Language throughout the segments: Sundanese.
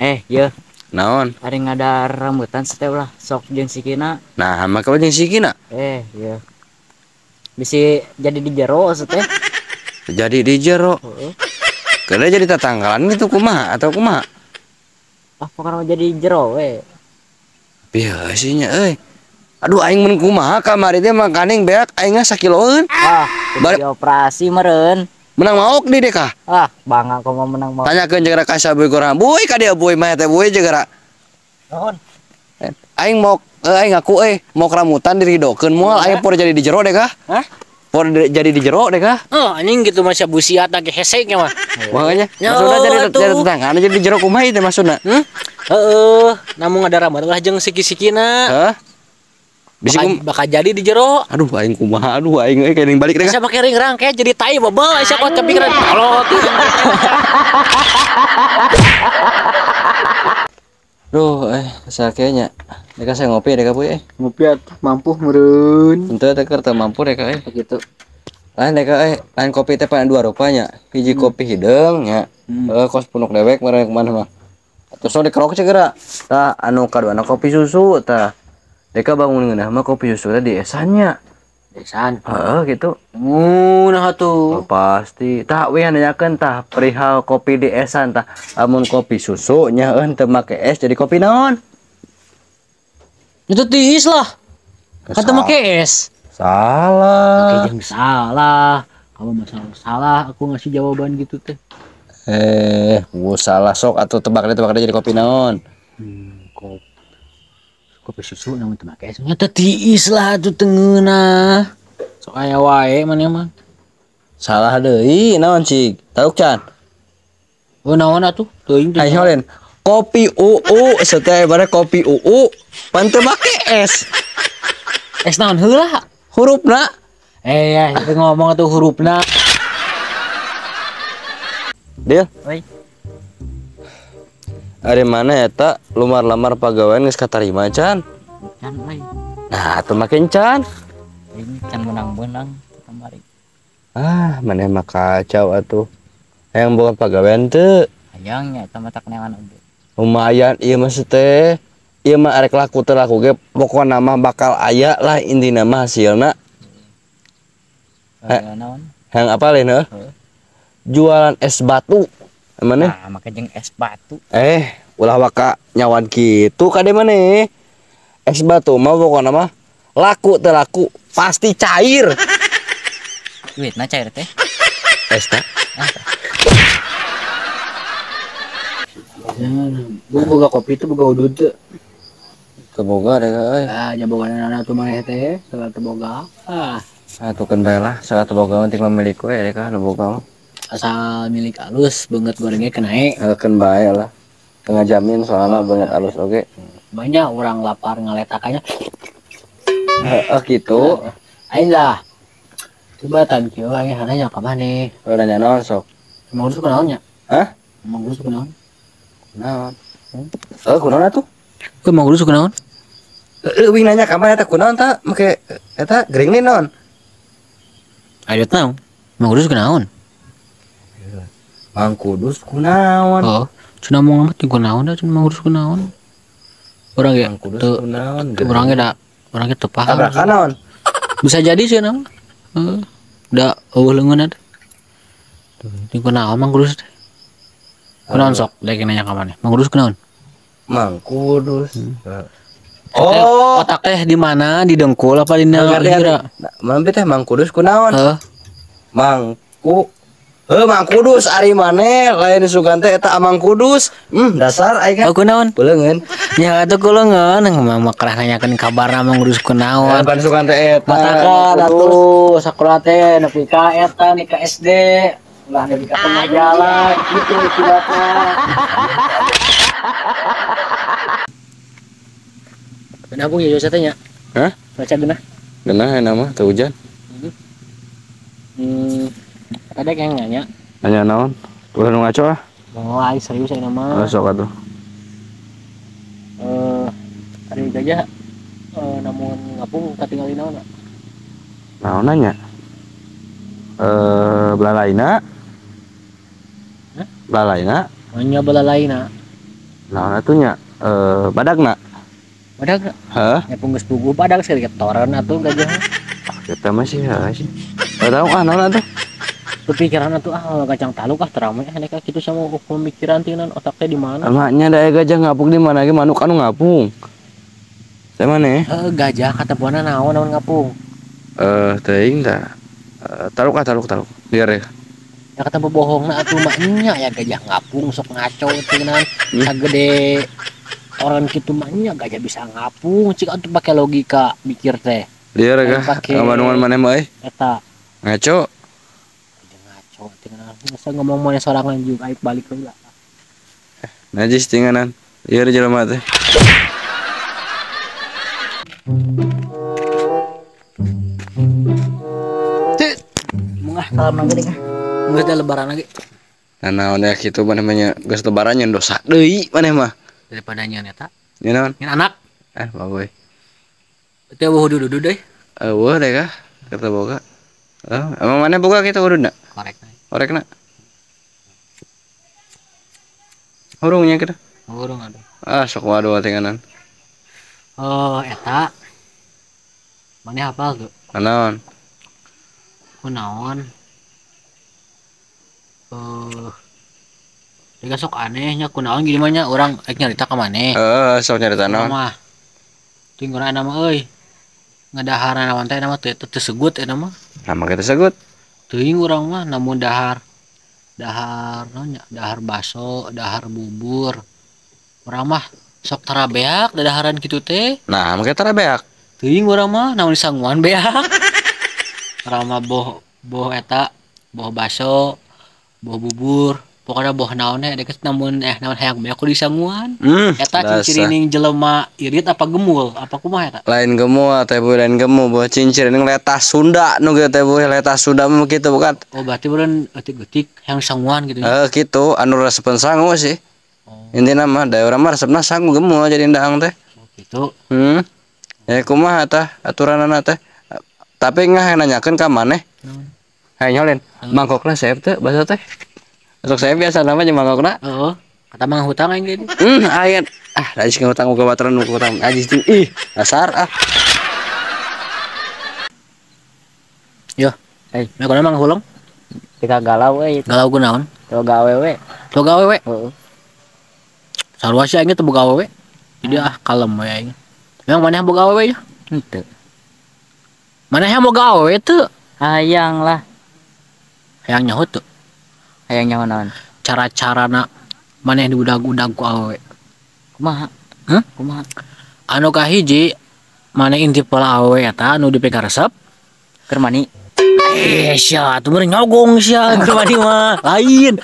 Ya. Naon? Ari ngadar rambutan teh ulah sok jeung sikina. Nah, make jeung sikina. Ya. Bisi jadi di jero teh. Jadi di jero. Heeh. Kena jadi tatangkalan gitu kumaha atau kumaha? Ah, pokoknya jadi jero we. Biasanya euy. Aduh aing mun kumaha kamari teh makaning beak aing sakiloeun. Ah, bari operasi meureun. Menang maok di deh kah? Ah, bangga kok mau menang maok. Tanyakeun jeung ka saboy korang. Boy ka dia boy mah teh boy jeung Naon? Aing mau aing ngaku euy, mau rambutan diridokeun moal aing por jadi di jero deh kah? Hah? Por jadi di jero deh kah? Oh, anjing gitu mah busiat lagi hese nya mah. Makanya maksudna jadi tetangga jadi di jero kumaha ieu teh maksudna? Heeh, namun ada rambutan ulah jeung siki-sikina. Hah? Bisi bakal jadi di jero. Aduh aing kumaha, aduh aing euy keuning balik deh. Asa make ringrang kayak jadi tai bebel asa kok kepikiran. Kolot. Duh, sakenya. Deka saya ngopi deka boy Ngopi atuh mampu meureun. Henteu teh keur teu mampu deka Gitu. Lain deka lain kopi teh pan dua rupanya. Hiji kopi hideung nya. Heeh, kos punuk dewek meureun kumaha mah. Terus dikerok segera. Tah anu kaduana kopi susu tah. Deka bangun ngeunah mah kopi susu teh di esannya. Esan. Heeh gitu. Nah atuh. Oh, pasti. Tah we nanyakeun tah perihal kopi di esan tah. Amun kopi susu nya heuh teu make es jadi kopi naon? Itu tiis lah. Kan teu make es. Salah. Oke, jangan salah. Kamu masalah salah aku ngasih jawaban gitu teh. Gua salah sok atuh tebak deh jadi kopi naon? Kopi susu namun teu make es nya teh tiis lah atuh teu ngeunah. Sok aya wae maneh mah. Salah deui naon cik? Tahu can? Oh naon atuh? Teuing teh. Ayo lain. Kopi UU setelah bare kopi UU pan teu make es. Es naon heula? Hurufna. Ya itu ngomong atuh hurufna. Dil. Oi. Ari mana eta lumar-lamar pagawean geus katarima can? Can euy. Nah, atuh make can. Ini can menang-menang kamari. Ah, maneh mah kacau atuh. Hayang boga pagawean teu? Hayang nya eta mah tak neangan oge. Lumayan ieu mah teh. Ieu mah arek laku teu laku ge pokona mah bakal aya lah intina mah hasilna. Naon? Hayang apa lain heuh? Jualan es batu. Maneh? Nah, make jeung es batu. Ulah waka nyawan kitu kade maneh. Es batu mah pokona mah laku teu laku pasti cair. Duitna cair teh. Es teh. Gua boga kopi itu boga udud teu. Teu boga deh euy. Ah, nya boga nana tuh maneh teh, salah teu boga. Ah. Atuh keun bae lah, salah teu boga mah ting milik we deh ka nu boga mah. Asal milik alus banget gorengnya kenaik. Keun bae lah. Teu ngajamin soalna banget alus oge. Banyak orang lapar ngaletakannya. Heeh gitu. Aing lah. Coba tan kieu aing nanya ka maneh. Oh, nanya naon sok? Emang lu kunaon nya? Hah? Emang lu kunaon? Kunaon? Kunaon atuh? Emang lu kunaon? Wing nanya ka maneh eta kunaon ta make eta gering naon? Ayo naon? Emang lu kunaon? Mang Kudus kunaon? Oh, cenah mau ngamat kunaon da cenah Mang Kudus kunaon? Urang ge teu kunaon? Urang ge da urang ge teu paham. Tabrakan naon? Bisa jadi sih naon. Heeh. Da eueuh leungeun teh. Ting kunaon Mang Kudus teh? Kunaon sok dek nanya ka maneh. Mang Kudus kunaon? Mang Kudus. Oh, otak teh di mana? Di dengkul apa di kira? Mang teh Mang Kudus kunaon? Heeh. Mangku heuh Mang Kudus ari maneh lain sugan teh eta Mang Kudus. Dasar aing kan. Oh kunaon? Kuleungeun. Nya atuh kuleungeun mah kerah nanyakeun kabarna Mang Kudus kunaon. Pan sugan teh eta. Matakan atuh sakola teh nepi ka eta nepi ka SD. Ulah nepi ka tengah jalan kitu kilatna. Beunah bung ya teh nya. Hah? Baca geunah. Geunah enak mah teu hujan. Ada yang nanya. Nanya naon? Ulah nu ngaco ah. Mau aing serius aing mah. Sok atuh. Ari gajah namun ngapung katingali naon? Naon nanya? Belalaina. Hah? Balalaina. Nya balalaina. Naon atuh nya? Badagna. Badag. Hah? Nya punggus puguh badag sekali toran atuh gajah. Kita masih sih. Tahu ah naon atuh? Pikiran atuh ah kacang taluk ah teramai ah mereka kitu sama pemikiran tingnan otaknya di mana? Emaknya da gajah ngapung di mana ge manuk anu ngapung. Saya mana? Gajah kata buana naon naon ngapung. Teuing tah. Taluk ah taluk. Liar ya. Ya kata bohongna atuh mah nya ya gajah ngapung sok ngaco tingnan sagede orang kitu mah nya gajah bisa ngapung cik atuh pake logika mikir teh. Liar ya ka Bandungan maneh mah euy. Eta. Ngaco. Gajah ngaco tingnan. Masa ngomong maneh sorangan juga aik balik heula. Najis tinganan. Liar jelema teh. Mungah salam lagi deh. Geus da lebaran lagi. Nah naon ya kitu maneh mah nya geus lebaran nya dosa deui maneh mah. Daripada nyeun eta. Nyeun naon? Nyeun anak. Ah bagoy. Teu eueuh hudud-hudud deui. Eueuh deh kah? Kata boga. Emang maneh boga kitu hududna? Korekna. Korekna. Hurung nya kitu. Hurung aduh. Ah sok waduh tinganan. Oh eta. Maneh hafal tuh? Naon? Kunaon? Jika sok anehnya kunaon gini mah nya urang rek nyarita ka maneh. Sok nyarita naon? Mah. Ting urang mah euy. Ngadaharan naon teh mah teu tesegut eta mah. Nah mah tesegut. Teuing urang mah namun dahar naon nya? Dahar baso, dahar bubur. Urang mah sok tara beak dadaharan kitu teh. Nah, mah tara beak. Teuing urang mah namun sanguan beak. Urang mah boh eta, boh baso, boh bubur, pokoknya boh naon we deket namun naon hayang beak kudu disanguan. Eta cirining jelema irit apa gemul, apa kumaha eta? Lain gemul teh boy, lain gemul boh cincirining letah Sunda nu kitu teh boy, letah Sunda mah kitu bukan. Oh, berarti beureun eutik-eutik hayang sanguan gitu. Kitu anu resepeun sangu sih. Oh. Intina mah da urang mah resepna sangu gemul jadi ndaang teh. Oh, kitu. Ya kumaha tah aturanana teh. Tapi ngah nanyakeun ka maneh. Hayang nyolin. Mangkokna seep teu basa teh. Sok saya biasa nama jeung mangkokna. Heeh. Kata mang hutang aing ge. Aya. Ah, najis ngutang ka baturan nu hutang. Najis ting. Ih, dasar ah. Yo, hey, meh mang hulong? Tika galau euy. Galau kunaon? Teu gawe we. Teu gawe we. Heeh. Sarua sih aing teu boga awewe. Jadi ah kalem we aing. Memang maneh boga awewe ya? Henteu. Maneh boga awewe teu? Hayang lah. Hayang nyaho teu? Hayang nyaho naon? Cara-carana maneh diudag-udag ku awewe. Kumaha? Hah? Kumaha? Anu kahiji maneh intip pola awewe eta anu dipikaresep keur mani. Sia atuh meureun nyogong sia keur mani mah. Lain.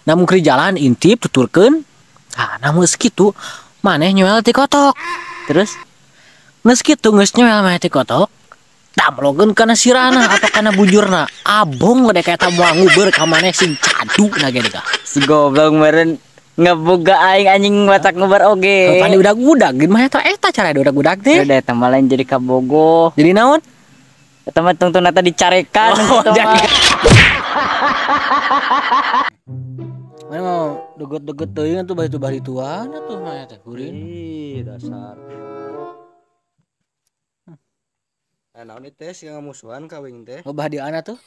Namun keur jalan intip tuturkeun. Ah, namun geus kitu maneh nyuel ti kotok. Terus geus kitu geus nyuel maneh ti kotok. Tamlogeun kana sirahna atau kana bujurna. Abong gede ka eta moal nguber ka maneh sing cadu na ge ka. Si goblok meureun ngeboga aing anjing watak nguber oge. Pan diudag-udag geun mah eta cara diudag-udag teh. Udah eta mah lain jadi kabogoh. Jadi naon? Eta mah tungtungna teh dicarekan oh, gitu mah. Mana mau deget-deget teuing atuh bari barituan atuh mah teh kuring. Ih, dasar. Naon teh sih ngamusuhan ka wing teh. Loba hadiahna tuh.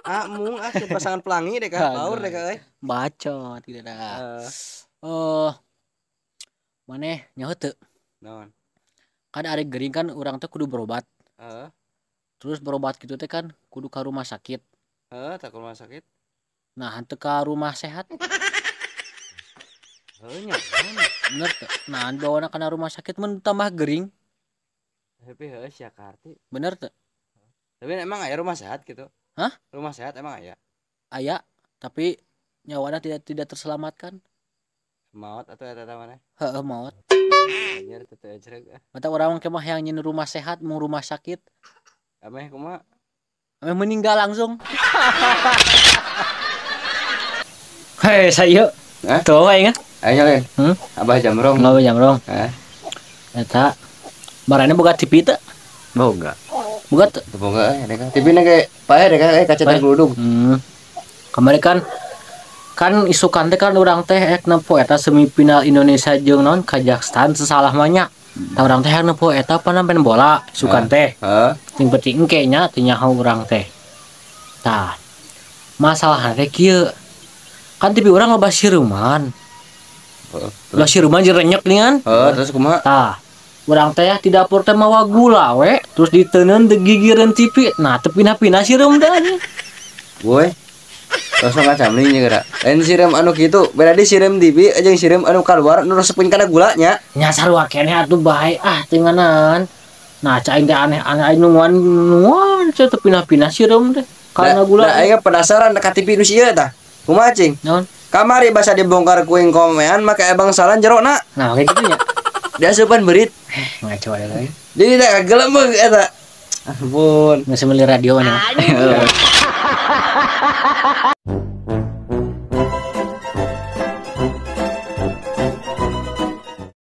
Ah mung ah pasangan pelangi deh ka paur deh ka euy. Bacot kitu dah. Maneh nyaho teu? Naon? Kan ari gering kan urang teh kudu berobat. Heeh. Terus berobat kitu teh kan kudu ka rumah sakit. Heeh, tah ka rumah sakit. Nah, henteu ka rumah sehat. Heuh nya. Bener teu? Nah, bawana kana rumah sakit mun tambah gering. Tapi heuh sia karti. Bener teu? Tapi emang aya rumah sehat gitu? Hah? Rumah sehat emang aya? Aya, tapi nyawana tidak terselamatkan. Maot atuh eta teh maneh? Heeh, maot. Anjir teu teu ecreg ah. Mata urang mah hayang nyeun rumah sehat mun rumah sakit. Ameh kumaha? Ameh meninggal langsung. Hei, sayo. Hah? Tuh aing ah. Aing nyalin. Abah Jamrong. Abah Jamrong. Hah? Eta marane boga TV teu? Boga. Boga teu? Teu boga euy, deka. TV na ge pae deka euy kaca gludug. Kamari kan Kan isukan teh kan urang teh ek nempo eta semifinal Indonesia jeung naon Kazakhstan sesalah mah nya. Tah, urang teh hayang nempo eta apa main bola isukan teh. Heeh. Ting penting engke nya teu nyaho urang teh. Tah, masalahna teh kieu. Kan TV urang loba sireuman. Heeh. Loba sireuman jeung renyek nih kan. Heeh, terus kumaha? Tah, urang teh di dapur teh mawa gula we, terus diteundeun di gigireun TV. Nah, teu pindah-pindah sireum teh anjing. Woi. Terus ngacamling nya geura. Lain sireum anu kitu, beda di sireum TV jeung sireum anu kaluar nu resepkeun kana gula nya. Nya sarua keneh atuh bae ah teu nganan. Nah, cai aing teh aneh-aneh aing nungguan nungguan teu pindah-pindah sireum teh karena gula. Da aing penasaran ka TV nu sieun tah. Kumaha, cing? Naon? Kamari basa dibongkar kuing komean make bangsalan jerona. Nah, kayak gitu nya. Diasupan berit. Ngaco ada lagi. Jadi teh kagelemeg eta. Ampun. Masih beli radio mana?